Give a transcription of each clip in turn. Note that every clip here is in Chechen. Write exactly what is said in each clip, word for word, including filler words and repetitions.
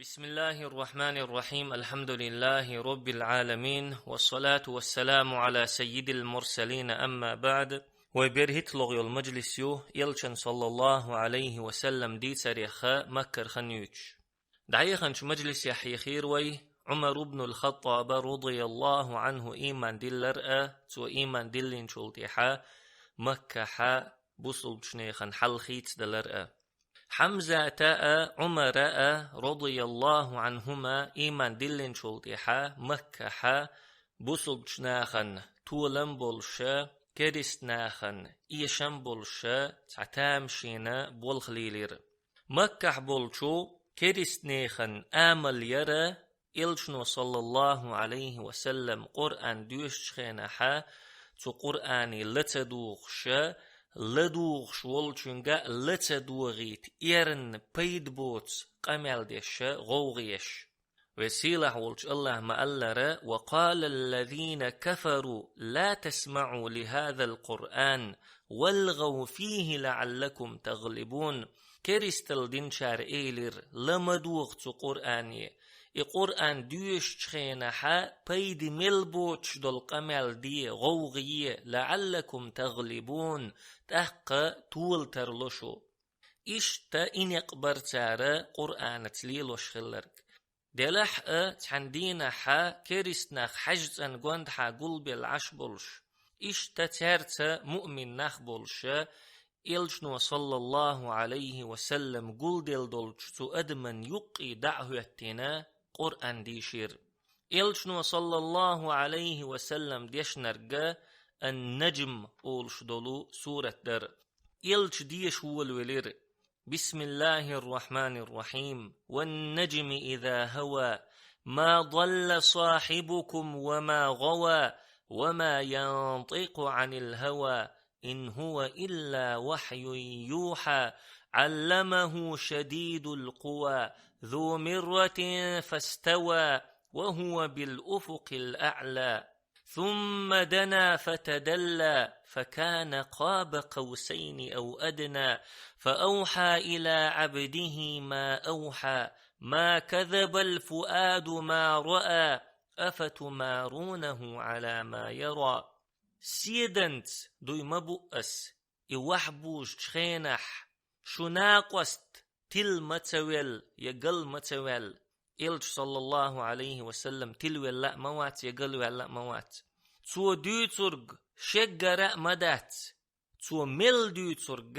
بسم الله الرحمن الرحيم. الحمد لله رب العالمين. والصلاة والسلام على سيد المرسلين. أما بعد. Вай берхӀитталгӀа йолу мажлис ю, Элчан, саллаллаху Ӏалайхи ва саллам, дийцарех Маккара хан юьйцуш. ДӀаяханчу мажлисехь хьехира вай Ӏумар ибн аль-Хаттаба, радияллаху Ӏанху, ийман диллар а, цо ийман диллинчул тӀаьхьа Маккахьа бусулбачу нехан хьал хийцадалар а. Хьамзата а, Ӏумара а, радияллаху Ӏанхума, ийман диллинчул тӀаьхьа Маккахьа бусулбачу нахана толам болуша, керист нахана эшам болуша цхьа тамашийна болх лийлира. Маккахь болчу керист нехан амал яра, Элчано, саллаллаху Ӏалайхи ва саллам, Къуръан доьшучу хенахьа, цу Къуръане ла ца духуша, ладугӀуш волчуьнга а ла ца догӀийта, эрна пайда боцу къамел деша, гӀовгӀа еш. Веза-сийлахь волчу АллахӀа ма-аллара: «وقال الذين كفروا لا تسمعوا لهذا القرآن والغوا فيه لعلكم تغلبون». Керистал динчара элира: «Ла ма догӀа цу Къуръане, и Къуръан доьшучу хенахьа пайда мел боцуш долу къамел де, гӀовгӀа е, لعلكم تغلبون, тӀаккха тола тарло шу». Иштта и некъ бара цара Къуръанаца лелош хилларг. Делахь а, цхьана дийнахьа керист нах хьаьжцӀан гондахьа гулбелла Ӏаш болуш, иштта цаьрца муъмин нах болуша, Элчано, саллаллаху Ӏалайхи ва саллам, гулделла долчу цу адаман юккъе дӀа а хӀоьттина, Къуръан дийшира. Элчано, саллаллаху Ӏалайхи ва саллам, дешнарг Ан-Наджм олуш долу сурат дара. Элча деша волавелира: بسم الله الرحمن الرحيم. والنجم إذا هوى. ما ضل صاحبكم وما غوى. وما ينطق عن الهوى. إن هو إلا وحي يوحى. علمه شديد القوى. ذو مرة فاستوى. وهو بالأفق الأعلى. ثم دنا فتدلى فكان قاب قوسين أو أدنى فأوحى إلى عبده ما أوحى ما كذب الفؤاد ما رأى أفتمارونه على ما يرى. Седанца дуй ма бу ас, и вахь бужучу хенахь, шу накъост тила ма ца велла я гал ма ца ваьлла. Элча, саллаллаху Ӏалайхи ва саллам, тилавелла а ма вац я галваьлла а ма вац. Цо дуьйцург шеггара а ма дац. Цо мел дуьйцург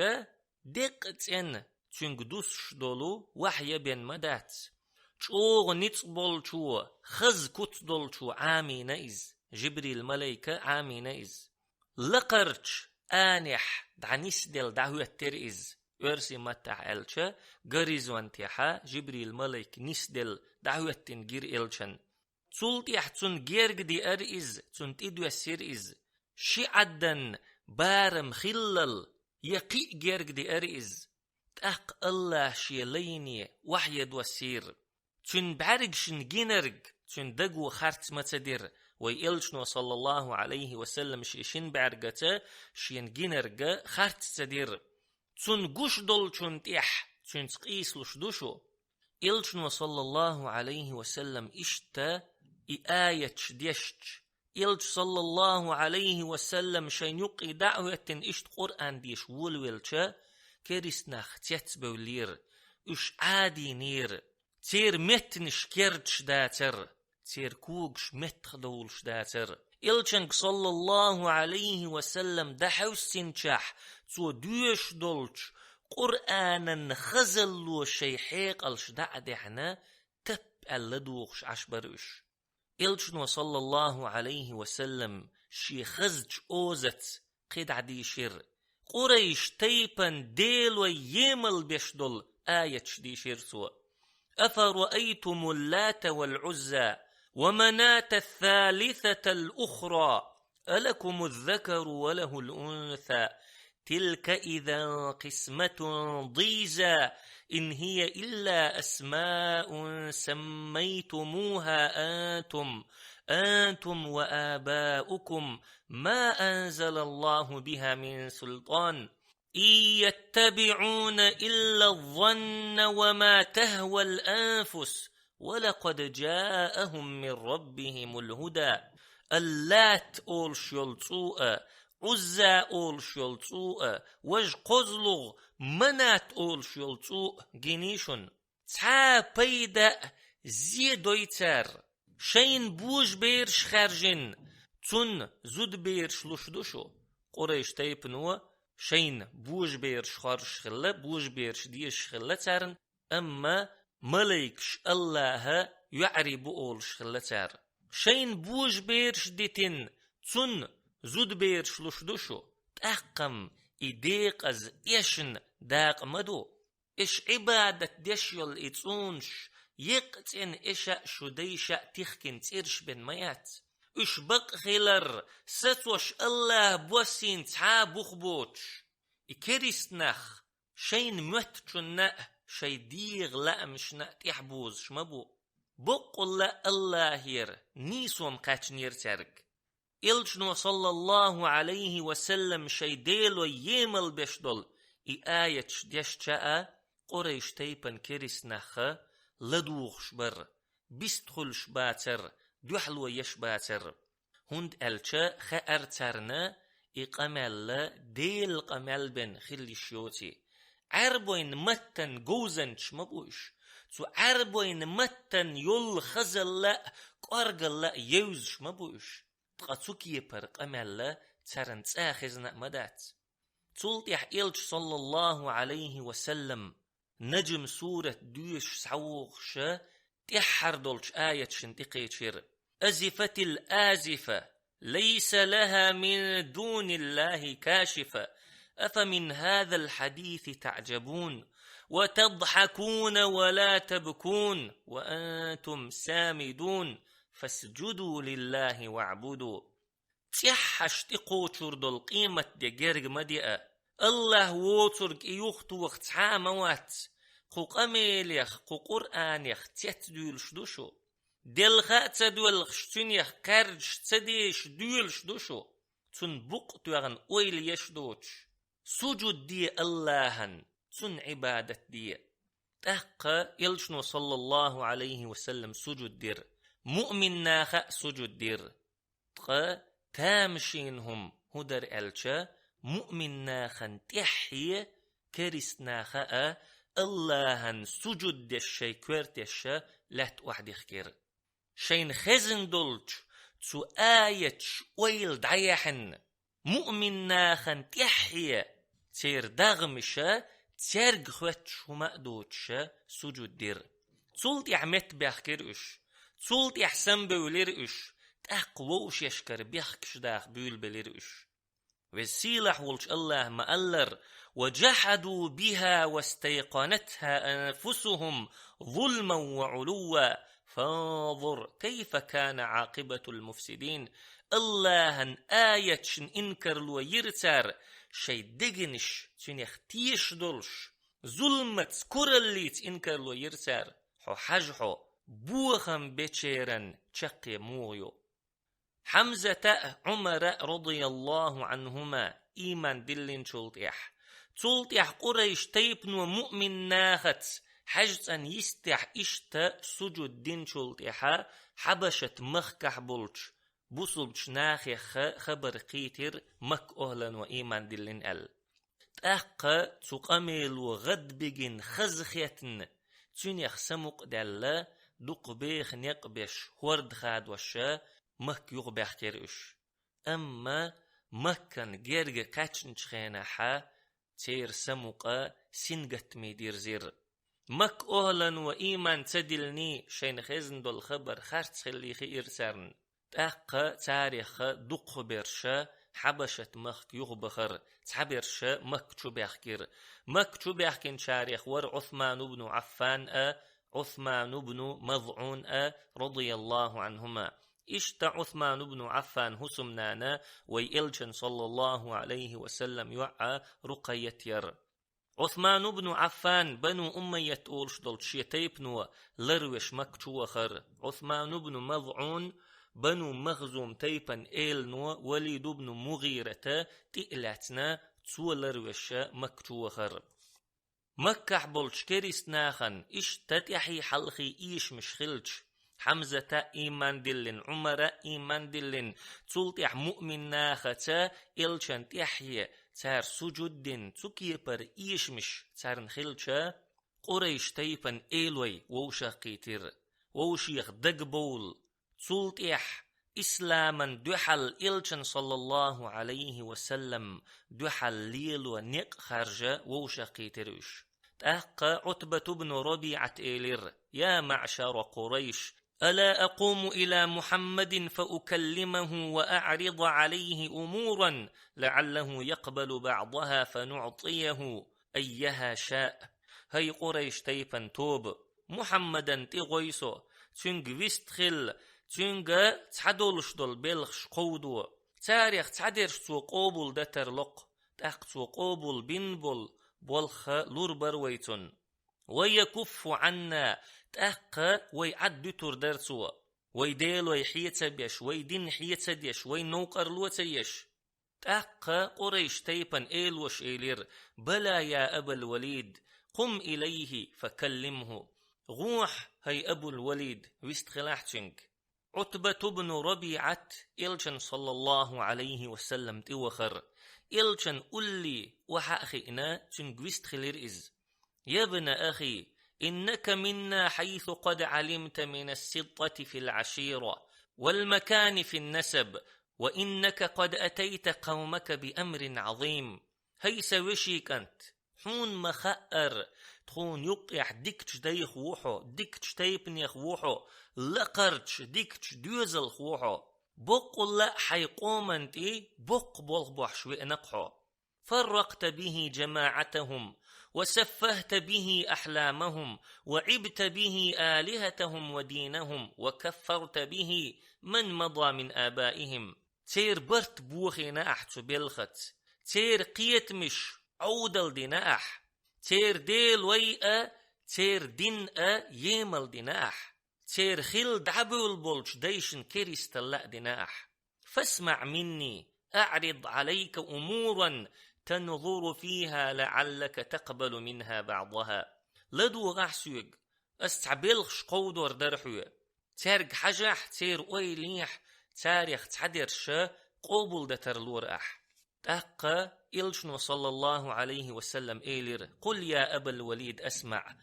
деккъа цӀена цуьнга дуссуш долу вахь я бен ма дац. ЧӀогӀа ницкъ болчо, хаза куц долчо Ӏамийна иза, Жибрил малайка Ӏамийна иза. Лакхарчу анехь дӀанисделла дӀахӀоьттира иза, оьрсийн маттахь аьлча, горизонтехьа Жибрил малайк нисделла дӀахӀоьттина гира Элчан. Цул тӀаьхьа цунна герга деара иза, цунна тӀедоьссира иза. Ши Ӏаддан барам хиллал я кхин а герга деара иза. ТӀаккха АллахӀа Шен лайне вахь я доссийра. Цуьнан бӀаьргашна гинарг цуьнан даго харц ма ца дира, вай Элчано, саллаллаху Ӏалайхи ва саллам, шен шина бӀаьргаца шена гинарг харц ца дира. Цунна гуш долчунна тӀехь цуьнца къийсалуш ду шу. Элчано, саллаллаху Ӏалайхи ва саллам, иштта и аяташ дешча, Элча, саллаллаху Ӏалайхи ва саллам, шайн юккъе дӀа а хӀоьттина, иштта Къуръан деша волавелча, керист нах цецбевллера, уьш Ӏадийнера. Церан меттанаш кердаш дацара, церан когаш меттахдовлуш дацара. Элчанга, саллаллаху Ӏалайхи ва саллам, дӀахьевсинчохь, цо доьшуш долчу Къуръанан хазалло шайн хьекъалш дӀа а даьхьна, тап аьлла ладугӀуш Ӏаш бара уьш. Элчано, саллаллаху Ӏалайхи ва саллам, шен хазачу озаца кхидӀа дийшира. Къурайш тайпан делой емал беш долу аяташ дийшира цо: أفرأيتم اللات والعزى ومناة الثالثة الأخرى ألكم الذكر وله الأنثى تلك إذا قسمة ضيزى إن هي إلا أسماء سميتموها أنتم، أنتم وآباؤكم ما أنزل الله بها من سلطان إن يتبعون إلا الظن وما تهوى الأنفس «ولقد جاءهم من ربهم الهدى». Аллат олуш йолу цӀу а, Ӏузза олуш йолу цӀу а, важа кхозлагӀа Манат олуш йолу цӀу а гиний шуна? Цхьа а пайда а, зе а дой цара? Шайна божабераш хаьржина, цунна зудабераш луш ду шу? Къурайш тайпано шайна божабераш хоржуш хилла, божабераш дезаш хилла царна, амма малайкаш Аллаха йоӀарий бу олуш хилла цара. Шайна божабераш дитина, цунна зудабераш луш ду шу? ТӀаккха-м и декъаза эшна дакъа ма ду. Иш Ӏибадат деш йолу и цӀунаш еккъа цӀена эша а, шу дайша а тихкина цӀераш бен ма яц. Уьш бакъхилар сацош Аллаха боссийна цхьа а бух боцуш. И керист нах шайна моьттучунна а, шайн дегӀан лаамашна а тӀаьхьабозуш ма бу. Боккъалла Аллахера нийсом кхаьчнера цаьрга. Элчано, саллаллаху Ӏалайхи ва саллам, шайн Дело емал беш долу и аяташ дешча а, Къурайш тайпан керист нах ладугӀуш бара, бист хуьлуш бацара, дуьхьало еш бацара. ХӀунда аьлча хаьара царна и къамел Делан къамел бен хила йиш йоций. Ӏаьрбойн маттан говзанчаш ма бу уьш. Цу Ӏаьрбойн маттан йолу хазалла а, кӀоргалла а евзаш ма бу уьш. Ткъа цу кепара къамел царна цкъа а хезна а ма дац. Цул тӀаьхьа Элча, саллаллаху Ӏалайхи ва саллам, Наджм сурат доьшуш схьавогӀуш, тӀаьххьара долчу аяташна тӀекхечира: «أزفت الآزفة، ليس لها من دون الله كاشفة، أفمن هذا الحديث تعجبون، وتضحكون ولا تبكون، وأنتم سامدون، فاسجدوا لله واعبدوا». ЦӀеххьаш тӀекхочур долу къематде герга ма деа. Аллах воцург и юхатоха цхьа а ма вац. Кху къамелех, кху Къуръанех цец дуьйлуш ду шу? Делха а ца доьлхуш, цуьнех кхаьрдаш ца дезаш доьлуш ду шу? Цунна букъ а тоьхна, ойла еш а доцуш, сужуд де Аллахьан, цунна Ӏибадат де. ТӀаккха Элчано, саллаллаху Ӏалайхи ва саллам, сужуд дира. Муъмин наха а сужуд дира. Ткъа тамашийна хӀума хӀун дара аьлча, муъмин нахана тӀаьххье керист наха а Аллахьан сужуд деш шайн коьртеша лаьтта охьадихкира. Шайна хезна долчу цу аяташ ойла дӀаяьхьна, муъмин нахана тӀаьххье церан дагӀмаша, цаьрга хоьттуш хӀума а доцуша сужуд дира. Цул тӀаьхьа меттабаьхкира уьш, цул тӀаьхьа самабевлира уьш, тӀаккха вовшашкара бехкаш даха буьйлабелира уьш. Веза-Сийлахь волчу Аллаха ма-аллара: «وجحدوا بها واستيقنتها أنفسهم ظلما وعلوا فانظر كيف كان عاقبة المفسدين». Аллахьан аяташна инкарло йира цара, шайн дегнаш цуьнех тешаш долуш, зуламца, кураллица инкарло йира цара. Хьо хьажа хьо, бохам бечеран чаккхе муха ю. Хьамзата а, Ӏумара а, радияллаху Ӏанхума, ийман диллинчул тӀаьхьа, цул тӀаьхьа Къурайш тайпано муъмин нахаца хьаьжцӀан йистехь иштта сужуд динчул тӀаьхьа, Хьабашат махкахь болчу бусулбачу нахехха хабар кхийтира Макка охӀлано ийман диллина аьлла. ТӀаккха цу къамело гӀадбигина хазахетна, цуьнех самукъадаьлла, дукха беха некъ беш, хӀорда хадоша, Макка юхабаьхкира уьш. Амма Маккан герга кхаьчначу хенахьа церан самукъа сингаттаме дирзира. Макка охӀлано ийман ца диллиний, шайна хезна долу хабар харц хиллий хиира царна. ТӀаккха царех дукхахберша Хьабашат-махка юхабахара, цхьаберша Макка чу баьхкира. Макка чу баьхкинчарех вара Ӏусман ибн Ӏаффан а, Ӏусман ибн МазӀун а, радияллаху Ӏанхума. Иштта Ӏусман ибн Ӏаффан хӀусамнана вай Элчан, саллаллаху Ӏалайхи ва саллам, йоӀа Рукъайят яра. Ӏусман ибн Ӏаффан Бану Умайят олуш долчу шен тайпано ларвеш Макка чу вахара. Ӏусман ибн МазӀун Бану Махзум тайпан элано Валид ибн МугӀирата тӀе а лаьцна, цо ларвеш Макка чу вахара. Маккахь болчу керист нахана иштта тӀаьхьий-хьалхий эшамаш хилча, Хьамзата а ийман диллина, Ӏумара а ийман диллина, цул тӀаьхьа муъмин нахаца элчан тӀаьхье цара сужуд дина, цу кепара эшамаш царна хилча, Къурайш тайпан элой вовшахкхийтира, вовшех дагабовла, цул тӀаьхьа исламан дуьхьал, элчан, саллаллаху Ӏалайхи ва саллам, дуьхьал лело некъ харжа вовшахкхийтира уьш. ТӀаккха Ӏутбату бну РабиӀат элира: «Я маӀшара Къурайш, ала акъуму ила Мухьаммадин фа укаллимаху ва аӀрида Ӏалайхи умуран, лаӀаллаху якъбалу баӀдаха фа нуӀтияху айяха шаъ». ХӀай Къурайш тайпан тоба, Мухьаммадан тӀе гӀой со, цуьнга вистхила, цуьнга цхьадолуш долу белхаш кховдо. Царех цхьадерш цо къобал датар локху, тӀаккха цо къобал бина болу болх лур бара вай цунна. «Ва якуффу Ӏанна», тӀаккха вай Ӏад дуьтур дара цо. Вай Делой хье ца беш, вай дин хье ца деш, вай новкъарло ца еш. ТӀаккха Къурайш тайпан элош элира: «Бала, я Абал Валид, къум илайхи фа каллимху». ГӀохьа, хӀай Абул Валид, вистхилахь цуьнга. Ӏутбату бну РабиӀат элчан, саллаллаху Ӏалайхи ва саллам, тӀевахара. Элчан улле охьа а хиъна, цуьнга вистхилира иза. «Я бна ахи, иннака минна хьайсу къад Ӏалимта минас ситтати фил Ӏашира, вал макани фин насаб, ва иннака къад атайта къавмака би амрин Ӏазим». ХӀай сан вешин кӀант, хьуна ма-хаъара, тхуна юккъехь дикачу дайх ву хьо, дикачу тайпанех ву хьо, лакхарчу дикачу доьзалх ву хьо. Боккъалла а хьайн къоман тӀе боккха болх бохьуш веана-кх хьо. «Фарракъта бихи жамаӀатахум, ва саффахта бихи ахьламахум, ва Ӏибта бихи алихатахум ва динахум, ва каффарта бихи ман мада мин абаихим». Церан барт бохийна ахь цу белхаца, церан кхетамаш Ӏовдал дина ахь, церан делой а, церан дин а емал дина ахь, церан хилла дӀабевлла болчу дайшна керисталла а дина ахь. «ФасмаӀ минни, аӀрид Ӏалайка умуран танзуру фиха лаӀаллака такъбалу минха баӀдаха». ЛадогӀахь соьга, ас цхьа белхаш кховдор дара хьоьга. Цаьрга хьажахь, церан ойла ехь, царех цхьадерша къобал датар лора ахь. ТӀаккха элчано, саллаллаху Ӏалайхи ва саллам, элира: «Къул, я Абал Валид, асмаӀ».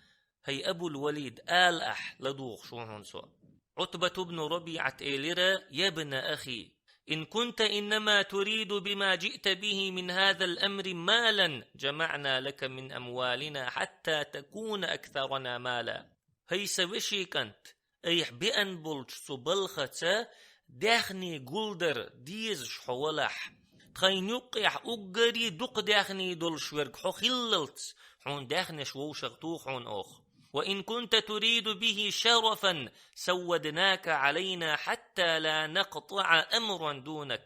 ХӀай Абул Валид, ала ахь, ладугӀуш ву хьуна со. Ӏутбату бну РабиӀат элира: «Я бна ахи, ин кунта иннама туриду бима жиъта бихи мин хазал амри малан жамаӀна лака мин амвалина хьатта такуна аксарана мала». ХӀай сан вешин кӀант, айхьа беана болчу цу балхаца даьхни гулдар дезаш хьо валахь, тхайн юккъехь уггаре дукха даьхни долуш верг хьо хиллалц, хьуна даьхнеш вовшахтуху хьуна оха. «Ва ин кунта туриду бихи шарафан савваднака Ӏалайна хьатта ла накътаӀа амран дунак».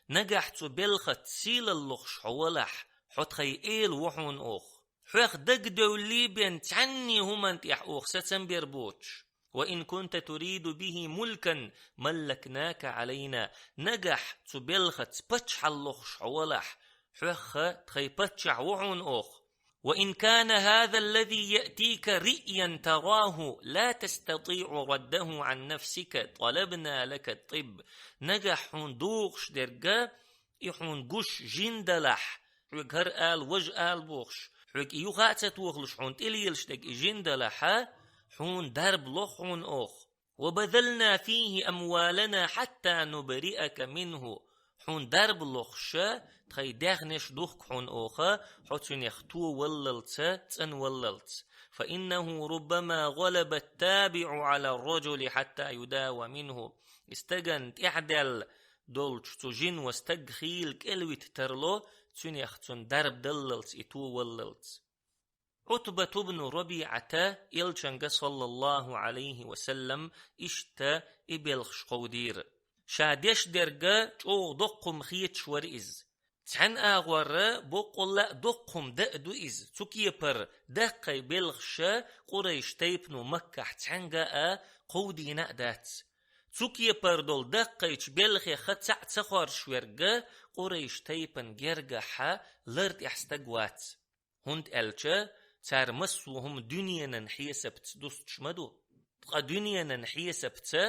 Нагахь цу белхаца сийлаллохуш хьо валахь, хьо тхайн эла ву хьуна оха. Хьоьх дагадевллий бен цхьанне хӀуманна тӀехь оха сацам бер боцуш. «Ва ин кунта туриду бихи мулкан маллакнака Ӏалайна». Нагахь цу белхаца паччахьаллохуш хьо валахь, хьоьха тхайн паччахь ву хьуна оха. «Ва ин кана хаза аллази яътика риъян тараху ла тастатиӀу раддаху Ӏан нафсика, талабна лака тиб». Нагахь хьуна догӀуш дерг, и хьуна гуш жин далахь, хьоьга хӀара ала, важа ала бохуш, хьоьга и юха а ца тохалуш хьуна тӀелелаш дерг и жин далахь, хьуна дарба лоху хьуна оха. «Ва базална фихи амвалана хьатта нубриака минху». Хьуна дарба лохуша тхайн даьхнеш духку хьуна оха, хьо цуьнех товаллалца, цӀанваллалца. «Фа иннаху руббама гӀалаба ттабиӀу Ӏала рраджули хьатта юдава минху». И стагана тӀаьхьадаьлла долчу цу жинан стаг хийла кӀелвита тарло, цуьнех цунна дарба даллалц и товаллалц. Ӏутбату бну РабиӀата элчанга, саллаллаху Ӏалайхи ва саллам, иштта и белхаш кховдийра. Ша деш дерга чӀогӀа доккха хӀума хеташ вара иза. Цхьана агӀорра боккъалла а доккха хӀума дан а ду иза, цу кепара даккхий белхаша Къурайш тайпано Маккахь цхьаьнга а кховдийна а дац. Цу кепара долу даккхийчу белхех цхьаъ ца хоржуш верг Къурайш тайпан гергахь лар тӀехь стаг вац. ХӀунда аьлча цар массо а хӀума дуьненан хьесапца дустуш ма ду. Ткъа дуьненан хьесапца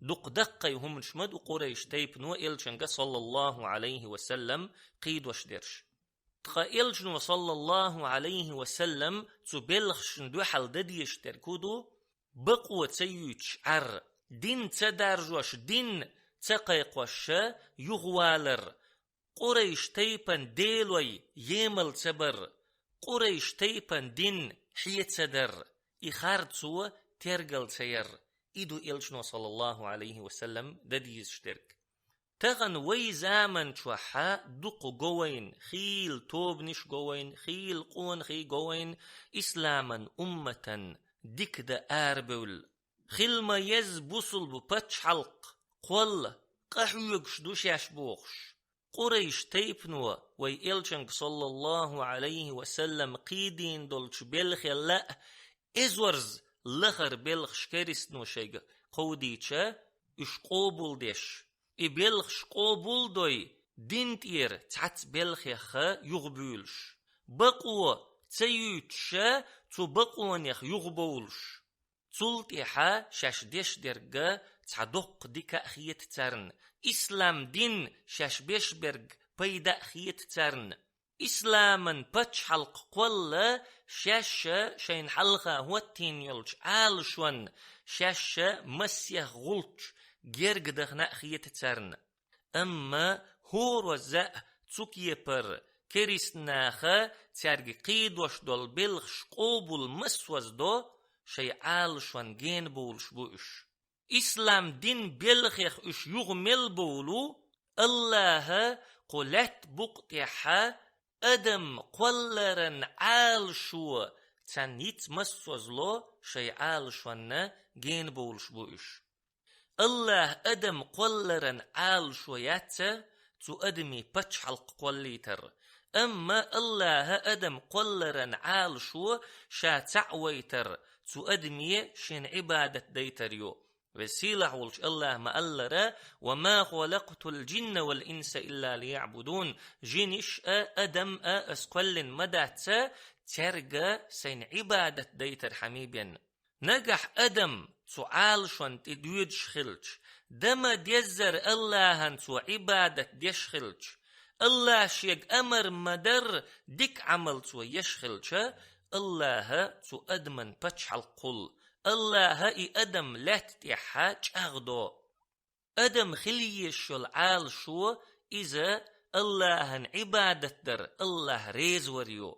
дукха даккхий хӀуманаш ма ду Къурайш тайпано Элчанга, саллаллаху Ӏалайхи ва саллам, кхийдош дерш. Ткъа Элчано, саллаллаху Ӏалайхи ва саллам, цу белхашна дуьхьал дан дезаш дерг хӀун ду? Бакъо ца юьйцуш Ӏар, дин ца даржош, дин ца кхайкхош юхавалар, Къурайш тайпан делой емал ца бар, Къурайш тайпан дин хье ца дар, и харцо тергал ца яр. И ду Элчано, саллаллаху Ӏалайхи ва саллам, дан дезаш дерг. Тахан вай заман чохь дукха го вайна, хийла тобанаш го вайна, хийла къонахий го вайна исламан умматан дика дан арабевлла. Хила ма еза бусулба пачхьалкх, кхолла, къахьоьгуш ду шаьш бохуш. Къурайш тайпано вай Элчанга, саллаллаху Ӏалайхи ва саллам, кхийдина долчу белхел а, эзорза лахара белхаш керистано шайга кховдийча, уьш къобалдеш, и белхаш къобалдой, дин тӀера цхьацца белхех юхабуьйлуш, бакъо ца юьйцуш, цу бакъонех юхабовлуш. Цул тӀаьхьа шаьш деш дерг цхьа доккха дика а хета царна, ислам дин шаьш беш берг пайда а хета царна. Исламан пачхьалкх кхолла шаьш шайна хьалха хӀоттийна йолчу Ӏалашонна, шаьш массех гӀулч герга дахана а хета царна. Амма хӀоразза а цу кепара керист наха цаьрга кхийдош долу белхаш къобал массоьза до, шайн Ӏалашонна гена бовлуш бу уьш. Ислам дин белхех уьш юха мел бовлу, Аллаха кху лаьтта букъа тӀехь адам кхолларан Ӏалашо царна йиц массоьза ло, шайн Ӏалашонна гена бовлуш бу уьш. Аллаха адам кхолларан Ӏалашо яц цу адаме пачхьалкх кхоллийтар. Амма Аллаха адам кхолларан Ӏалашо ша цхьаъ вайтар, цу адаме шена Ӏибадат дайтар ю. Веза-сийлахь волчу Аллаха ма-аллара: «Ва ма халакътул джинна вал инса илла лияъбудун». Жинаш а, адам а ас кхоьллина ма дац, цаьрга сайна Ӏибадат дайтархьама бен. Нагахь адам цу Ӏалашонна тӀе доьдуш хилча, дан ма-деззара Аллахьан цо Ӏибадат деш хилча, Аллаха шега амар ма-дарра дика Ӏамал цо еш хилча, Аллаха цу адаман пачхьалкх хуьлу, Аллаха и адам лаьтта тӀехь чӀагӀдо. Адам хила езаш йолу Ӏалашо иза Аллахьан Ӏибадат дар, Аллах реза вар ю.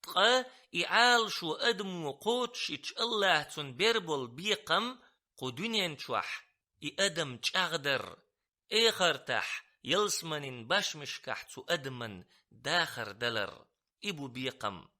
Ткъа и Ӏалашо адамо кхочушйича, Аллаха цунна бер болу бекхам кху дуьнен чохь и адам чӀагӀдар, эхартахь ялсаманин башмашкахь цу адаман дахар далар. И бу бекхам.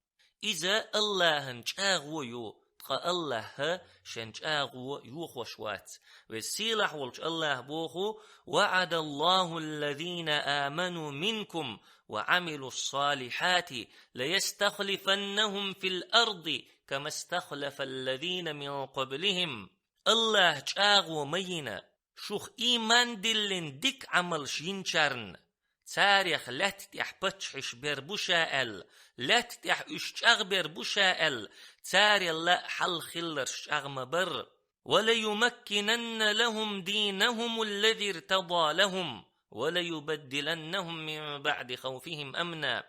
Иза Аллахьан чӀагӀо ю, ткъа Аллаха шен чӀагӀо йохош вац. Веза-сийлахь волчу Аллаха боху: «وعد الله الذين آمنوا منكم وعملوا الصالحات ليستخلفنهم في الأرض كما استخلف الذين من قبلهم». Аллаха чӀагӀо ма йина, шух ийман диллина дика Ӏамалш йинчарна, царех лаьтта тӀехь паччахьаш бер бу ша аьлла, лаьтта тӀехь уьш чӀагӀбер бу ша аьлла, царел а хьалха хилларш чӀагӀ ма бар. «وليمكنن لهم دينهم الذي ارتضى لهم وليبدلنهم من بعد خوفهم أمنا».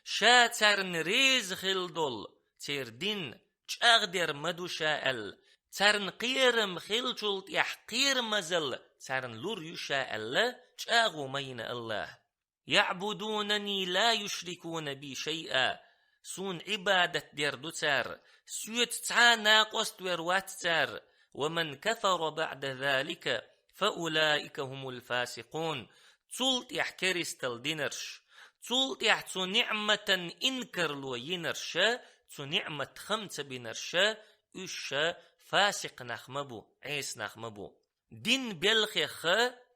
Ша царна реза хилла долу церан дин чӀагӀдер ма ду ша аьлла, царна кхерам хиллачул тӀаьхьа кхерамазалла царна лур ю ша аьлла, чӀагӀо ма йина Аллаха. «يعبدونني لا يشركون بي شيئا». Суна Ӏибадат дер ду цара, соьца цхьа а накъост вер вац цара. «ومن كفر بعد ذلك فأولئك هم الفاسقون». Цул тӀаьхьа керистал динарш, цул тӀаьхьа цу ниӀматан инкарло йинарш, цу ниӀмат хам ца бинарш, уьш фасикъ нах ма бу, Ӏеса нах ма бу. Дин белхех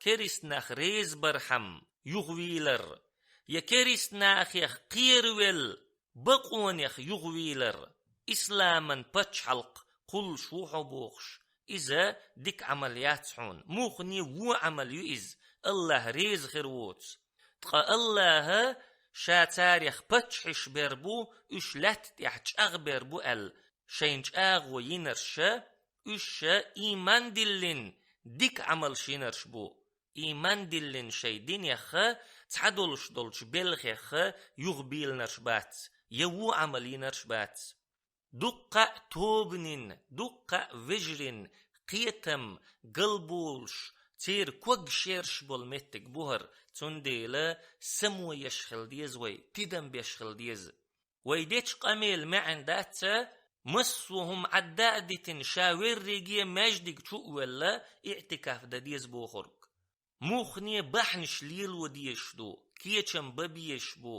керист нах реза бархьама юхавийлар, я керист нахех кхеравелла бакъонех юхавийлар, исламан пачхьалкх кхуллуш ву хьо бохуш, иза дика Ӏамал яц хьуна. Муххале вон Ӏамал ю иза, Аллах реза хир воцу. Ткъа Аллаха ша царех паччахьаш бер бу, уьш лаьтта тӀехь чӀагӀбер бу аьлла, шайна чӀагӀо йинарш, уьш ийман диллина, дика Ӏамалш йинарш бу. Ийман диллина шайн динех, цхьадолуш долчу белхех юхабийлинарш бац, я вон Ӏамал йинарш бац. Дуккха а тобанин, дуккха а вежарин кхетам галболуш, церан ког шераш болу меттиг бу хӀара, цундела само еш хила деза вай, тидам беш хила деза. Вай дечу къамелан маьӀна дац, массо а хӀума Ӏадда а дитина, ша верриге а маьждиг чу а велла, иӀтикаф дан деза бохург. Муххале бахьанаш лело дезаш ду, кечам бан безаш бу.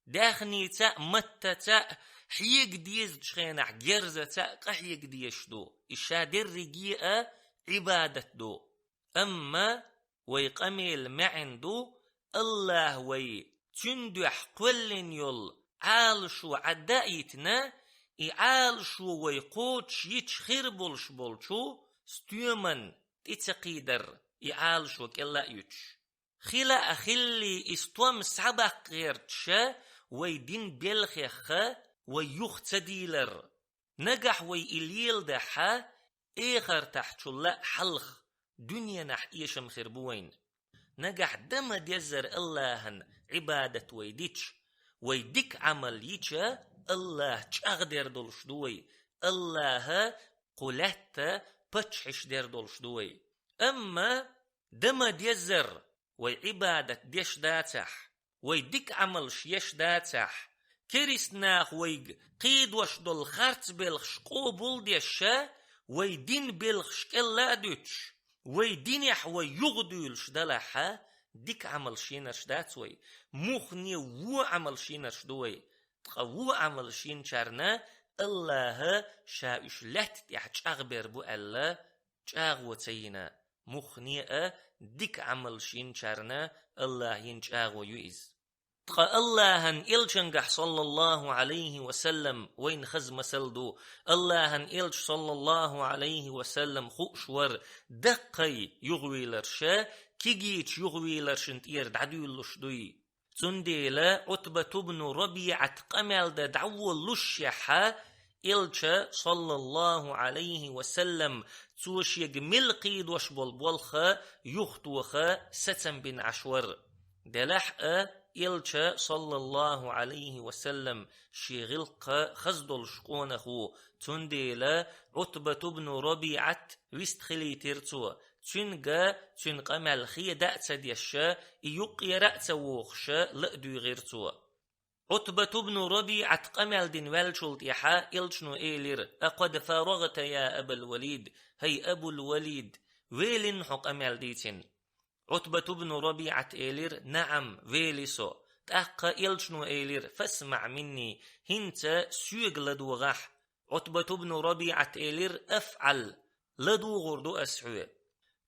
Даьхница а, маттаца а, хьега дезачу хенахь герзаца а къахьега дезаш ду. И ша дерриге а Ӏибадат ду. Амма вай къамелан маьӀна ду, АллахӀа вай цуьнан дуьхьа кхоьллина йолу Ӏалашо Ӏадда а йитина, и Ӏалашо вай кхочушйича хир болуш болчу стоьман тӀе ца кхийдар, и Ӏалашо кӀелла а юьтуш. Хила а хилли, и стом схьабаккха гӀерташ, вай дин белхех вай юха ца дийлар. Нагахь вай и леладахь, эхартахь чул а хьалха дуьненахь эшам хир бу вайна. Нагахь дан ма дезара АллахӀан Ӏибадат вай дича, вай дика Ӏамал йича, АллахӀ чӀагӀдер долуш ду вай, АллахӀа кху лаьтта паччахьаш дер долуш ду вай. Амма дан ма дезара, вай Ӏибадат деш дацахь, вай дика Ӏамалш еш дацахь, керист наха вайга кхийдош долу харц белхаш къобал а деш, вай дин белхаш кӀелла а дуьтуш, вай динехь вай юхадуьйлуш далахь, дика Ӏамалш йинарш дац вай, муххале вон Ӏамалш йинарш ду вай. Ткъа вон Ӏамалш йинчарна АллахӀа ша уьш лаьтта тӀехь чӀагӀбер бу аьлла, чӀагӀо ца йина, муххале а дика Ӏамалш йинчарна АллахӀа йина чӀагӀо ю иза. Ткъа АллахӀан Элчангахь, саллаллахӀу Ӏалайхи ва саллам, вайна хаза масал ду, АллахӀан Элча, саллаллахӀу Ӏалайхи ва саллам, хууш вара даккхий юхавийларш, кегийчу юхавийларшна тӀера дӀадуьйлалуш дуй. Цундела Ӏутбату бну РабиӀат къамел дан дӀаволалушшехь, Элча, саллаллахӀу Ӏалайхи ва саллам, цо шега мел кхийдош болу болх юхатоха сацам бина Ӏаш вара. Делахь а, Элча, саллаллахӀу Ӏалайхи ва саллам, шен гӀиллакх хаза долуш къонах ву, цундела Ӏутбату бну РабиӀат вистхилийтира цо, цуьнга цуьнан къамел хеда а ца деш, и юккъера а ца вохуш, ла а дуьйгӀира цо. Ӏутбату бну РабиӀат къамел дина ваьллачул тӀаьхьа Элчано элира: «Акъад фарагӀта, я Абал Валид, хӀай Абул Валид, велина хьо къамел дийцина?» Ӏутбату бну РабиӀат элира: «НаӀам, вели со». ТӀаккха Элчано элира: «ФасмаӀ минни, хӀинца соьга ладогӀахь». Ӏутбату бну РабиӀат элира: «АфӀал, ладугӀур ду ас хьоьга».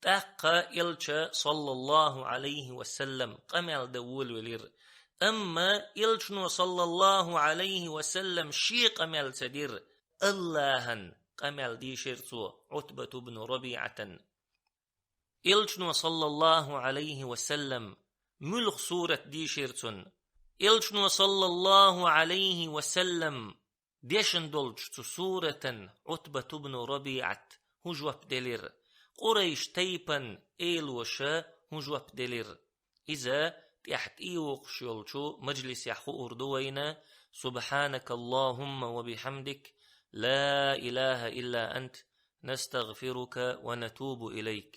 ТӀаккха Элча, саллаллахӀу Ӏалайхи ва саллам, къамел дан волавелира. Амма Элчано, саллаллахӀу Ӏалайхи ва саллам, шен къамел ца дира, АллахӀан къамел дийшира цо Ӏутбату бну РабиӀатан. Элчано, саллаллахӀу Ӏалайхи ва саллам, муьлха сурат дийшира цунна. Элчано, саллаллахӀу Ӏалайхи ва саллам, дешна долчу цу суратан Ӏутбату бну РабиӀат хӀун жоп делира, Къурайш тайпан элоша хӀун жоп делира. Иза тӀаьхьа тӀейогӀуш йолчу мажлисехь хуур ду вайна. СубхьанакаллахӀумма ва бихьамдик, ла илахӀа илла ант, настагӀфирука ва натубу илайк.